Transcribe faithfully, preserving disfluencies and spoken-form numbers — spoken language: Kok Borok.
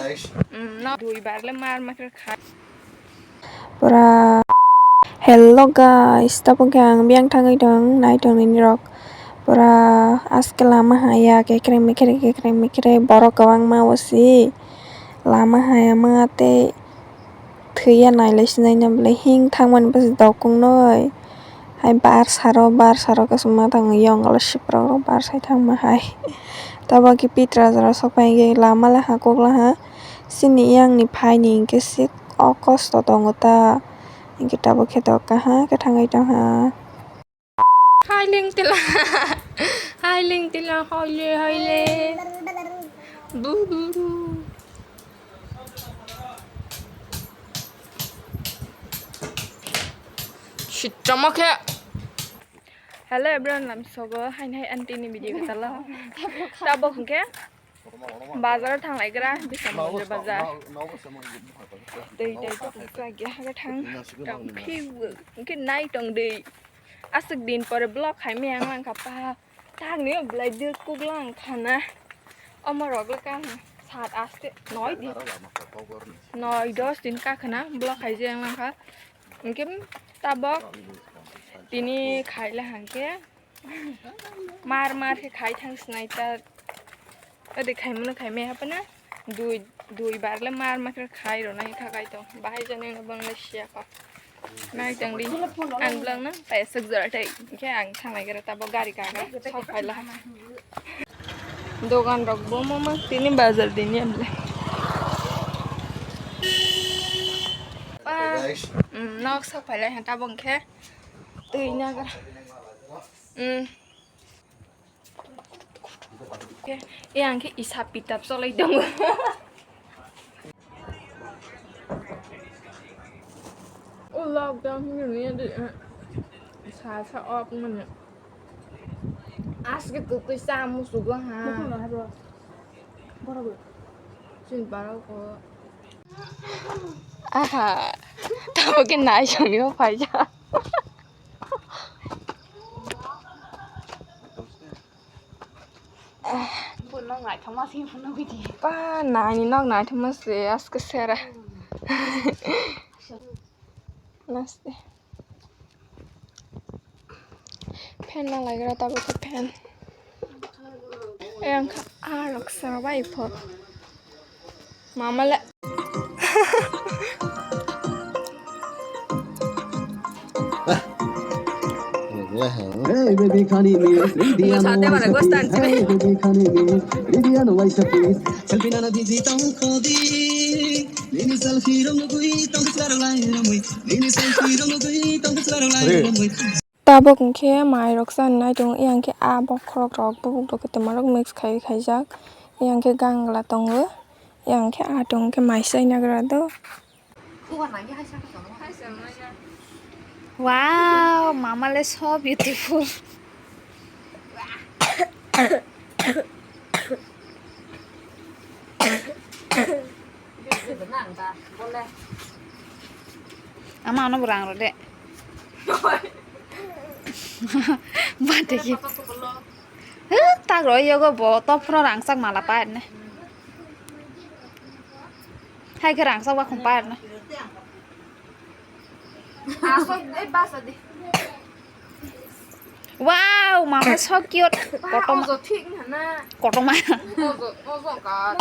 Mm, no, duibar le mar ma khe kha. Pura hello guys, tabuk khe ang biyang thangwi tong, nai tong nini rok. Pura aske lama haya, kekreng mekreng, kekreng mekreng, borok kwbangma osi lama haya ma tei thwiya nailai sinai na belai hing thangmani bwswk dokong noi. Hai bar saro, bar saro kaisa ma tangwi yong galo siprok rok bar sai thangma hai. Tabuk khe pitra jora sok phai khe lama le ha kok la ha. Chini yang ni phai ni hinkhe se o kosto tongo ta. Hinkhe tabuk khe dok kaha khe thangwi tong ha. Hai leng tila. Hai leng tila, hai le, hai le. Bu, bu, bu. Sitama khe. Hello everyone, lam sogo, hai hai aunty ni video ko tala. Tabuk hwnkhe bazar o thang lai gra, Bisamondir bazar. Tei tei to sa ge ha thang. Tang phi hwnkhe nai tong dei. Aswk din pore vlog khai me ang lang kha pa. Tang ni belai de kuk lang khana. Omo rok le kang sat aste noi din. Noi dos din ka khana vlog khai je ang lang kha. Hwnkhe tabok tini khai le hwnkhe mar mar khe khai thang sinai ta. Ode khai mano khai me hapana. Dui, dui bar le mar ma khe khai rw nai kha kai tong. Bahai jani no bang le sia kha. Nai tong di. Ang blang na paisuk jora thai. Khe ang thanglai gara tabo gari kaga. Sok phaila. Dogan rok bo mo ma tini bazar din yam le. Pa. Mm, nok sok phaila ha tabong khe. Twi na gara. Mm. Yang khe isap pitap cholai tongo. O lockdown hwnwi di, eh, sa sa off mani. Aske kwtwi cha musugo ha. Chini barok o. Aha. Tamo khe nai songwi phaijak. Bo nok naithokma se phunugwi di. Pa nai ni nok naithokma se aske sera. Naste. Fan na lagira tabuk khe fan. Yang kha arok sa bai pho. Mama le. Hey, baby, khani ni, Ridiano, Musa te mara gostan sini. Hey, baby, khani ni, Ridiano, why so please? Selfie na na busy tong khodi. Nini selfie rong gui tong sar lai ramui. Nini selfie rong gui tong sar lai ramui. Tabuk hwnkhe mairok chanai tongo, yang khe a bokhorok rok bubuk rok khe twmarok mix khai khaijak, yang khe gangla tongo, yang khe a tongo khe mai chai nagra do. Wow, mama le so beautiful. Ama ano borang rode. Bate ki. Huh, tagro yogo bo top pro rangsak mala pa ne. Hai khe rangsak ba khum pa ne. Wow, mama so cute. Kotoma. Ojo thik na. Kotoma. Ojo, ojo ka.